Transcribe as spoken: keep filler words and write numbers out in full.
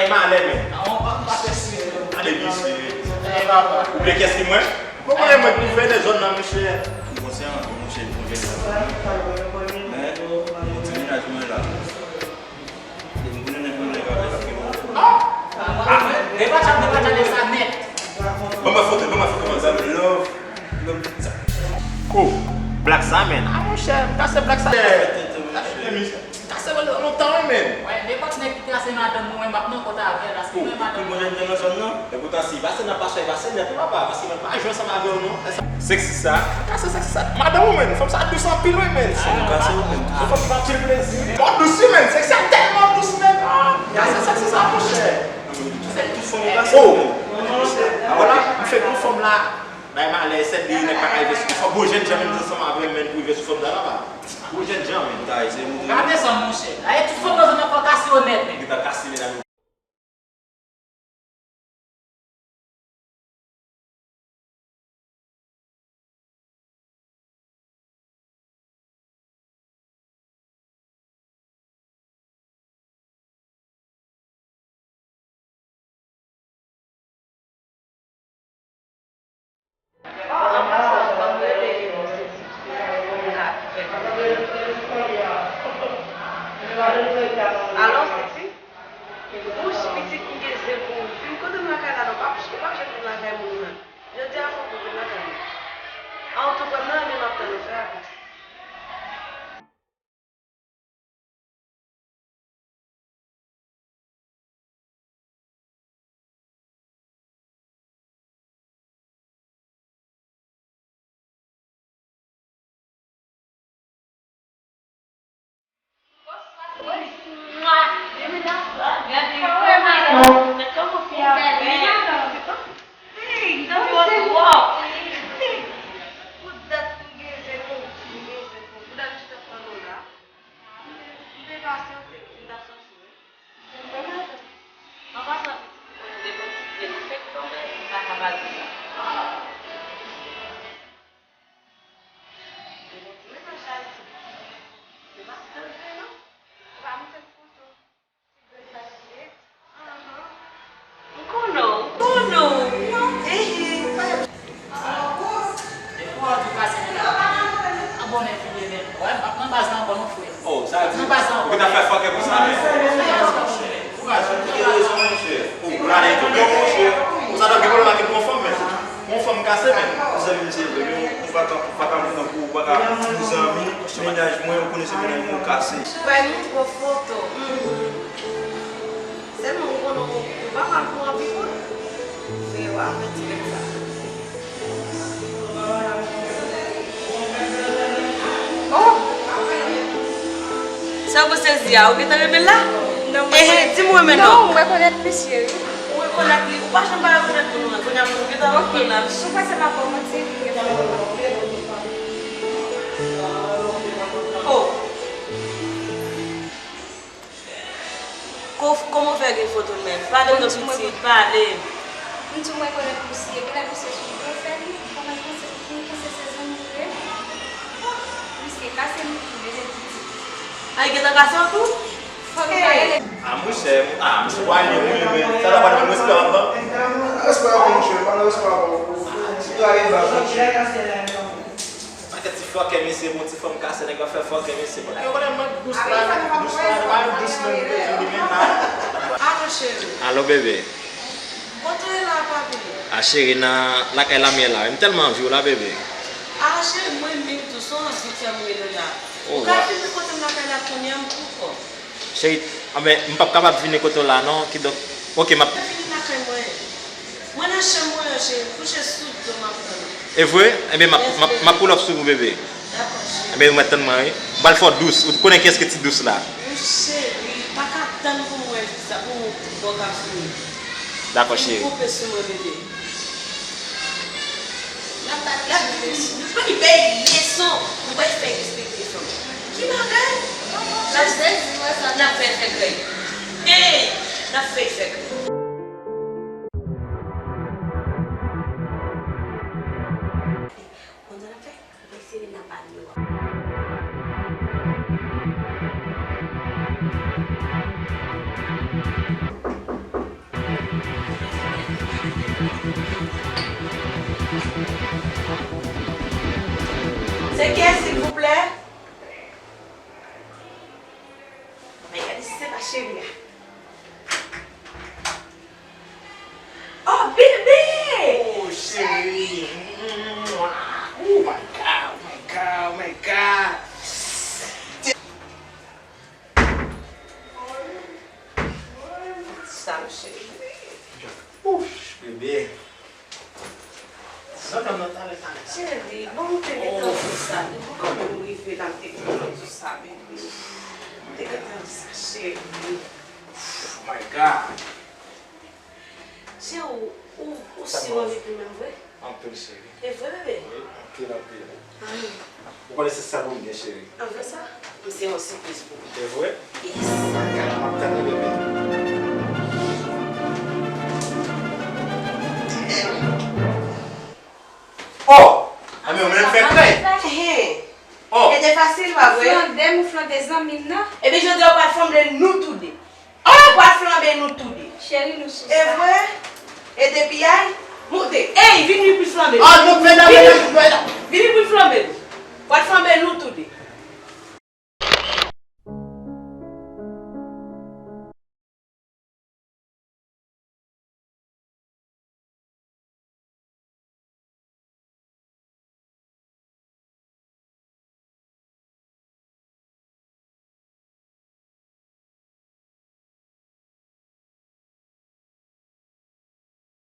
Malè, men. Gade misye. Ou vle kès ki mwen? Bon, mwen, mwen, pou fè de zòn nan, misye. Ou konseyan, mwen, monchè, pou fè de zòn nan. Men, yon ti mennaj mwen la. E m konnen nèg mwen, nèg avè l ap gen bon. Ah! Depatcha, depatcha de sa nèt. Ban mwen foto, ban mwen foto, ban mwen foto. Love, love, sa. Oh, Black Samen. Ah, monchè, m kase Black Samen. Kase lontan, wi, men. Wè, nenpòt nèg ki trase madanm mwen, m ap nan kont avè l, paske mwen madanm mwen nan zòn nan. Epoutan, si pase nan pastè, pase nèt, wi, papa, paske mwen pa jwe ansanm avè w, non. Sexy sa. Kase sexy sa. Madanm ou, men. Fanm sa dous anpil, wi, men. Fanm kase, wi, men. Fanm ki fè anpil plezi. Mò dous, wi, men. Sexy sa tèlman dous, men. Ah, kase sexy sa, monchè. Tout fanm kase, wi, men. Oh. Wala, m fè tout fanm la. Bay malè, sèt de nèg pa ka rive sou fanm. Bon, jènjan menm ansanm avè m, men, pou rive sou fanm sa la, pa. Bon, jènjan, men. Gade sa, monchè. Gade tout fanm nan zòn nan fò kase yo nèt, men. Li ta kase, men, Alo, Sexy? Wouch, pitit, m gen zen pou ou. Vin kote m lakay la non, pa, pa jwenn m lakay moun nan. Jodi a fò w kote m lakay mwen. A, ou tou pran nan, men m ap tann ou, fè rapid. Pou dat m gen zen pou, m gen zen pou, pou dat m chita pran nou la. M te pasyante, m t ap chache w. An pasan, pitit, ou konnen depi yon ti pye nou fèk tonbe, m pa ka pa di sa. Depi yon ti mesaj Ayiti, se pa danje non. Ou pa montre m foto. M konnen w, m konnen w. Ehe. Depi w ap tou pase nan la, abòne file nèt. Wè, m ap nan baz la ankò non, frè. Oh, sa di, ou gentan fè fòkè pou sa, men. Kouraj, ou gen rezon, monchè. Ou prale tou, men, monchè. Ou sa t ap gen pwoblèm ak yon fanm, men. Yon fanm kase, men. Zanmi m, se vre, men ou pa ka, ou pa ka moun nan kou, ou pa ka moun zanmi, mennaj mwen, ou konnen se mennaj mwen, ou kase. Bay nou gwo foto. Sèlman m konnen w, w pa mal pou anvi kout. Men w ap fè ti bèk sa. Oh! Sa w sezi a, ou gentan renmen l la? Non, mwen... Ehe, di m ou renmen l non. Non, m rekonèt misye, wi. Ou rekonèt li? Ou pa janm pa rekonèt moun ou renmen. Kounye a m gentan rekonèt. Ok, si w panse m ap ba w manti, m gentan rekonèt. Oh! Ko-, kòman w fè gen foto l menm? Pale m non pitit, pale m. M di w mwen rekonèt misye, genlè misye sou gwo fè li, kòman l panse, m panse se zanmi m ye. Misye kase m tou, rele pitit. A, li gentan kase w tou? Fò nou ta rele. A, monchè, a, monchè, w ale, wi, men sa ta pral ban m respè w, non? Respè w, monchè, pa nan respè w, si w ale ba, monchè. Pakèt ti fòkè, mesye, bon, ti fanm kase, nèg ap fè fòkè, mesye. Bon, nèg yo konnen mwen dous la, dous la, pa dous menm, mesye, li menm la. Alo, cheri. Alo, bebe. Kote w ye la, papi? A, cheri, nan lakay la m ye la. M tèlman anvi w la, bebe. A, cheri, mwen menm tou, se yon anvi fè m rele w la. Ou ka vin kote m lakay la kounye a, m pou kò. Cheri, anben, m p ap kapab vini kote w la non, kidonk, oke, m ap... Vini lakay mwen. Mwen nan chanm mwen an, cheri, m kouche sou do m ap tann ou. E vre? Enben, m ap, m ap, m ap pull up sou ou, bebe. Dakò, cheri. Enben, ou mèt tann mwen, wi. M pral fè w dous. Ou konnen kiyès ki ti dous la? Wi, cheri, pa ka tann pou m wè sa, pou m bò k ap fini. Dakò, cheri. Vin twonpe sou mwen, bebe. L ap bat, l ap di, nou pa gen bèl leson, nou pa fè respekte fanm. Ki bagay? N ap sezi wè sa n ap fè fè krèy. Ey, n ap fè fè krèy. Konn sa n ap fè? N ap fè sirèn nan pa nou. Se kiyès, silvouplè? Mwen gade si se pa cheri a. Oh, bebe! Oh, cheri! Oh, my God, oh, my God, oh, my God! Sa, cheri. Ouch, bebe. Zanmi m nan talè, talè. Cheri, bon, m te gentan di sa. Depi kòman m rive la, m te gentan di sa, bebe. M te gentan di sa, cheri. My God. Cheri, ou, ou, ou si w anvi pou mwen vre? Anpil, cheri. E vre, bebe? Wi, anpil, anpil. Ay. Ou konnen se sèl ou m gen, cheri. An vre sa? M se yon sipriz pou ou. E vre? Yes. Bagay la, m ap tann li, bebe. Oh! Anmè, ou menm fè krèy. Ehe. Oh! E te fasil, pa vre? Ou flanbe m, ou flanbe zanmi m nan. Ebyen, jodi a, ou pral flanbe nou tou de. Oh! Ou pral flanbe nou tou de. Cheri, nou sou sa. E vre? E te piyay? Moute. Ey, vini pou l flanbe nou. Ah, nou fè nan vini. Vini pou l flanbe nou. Ou pral flanbe nou tou de.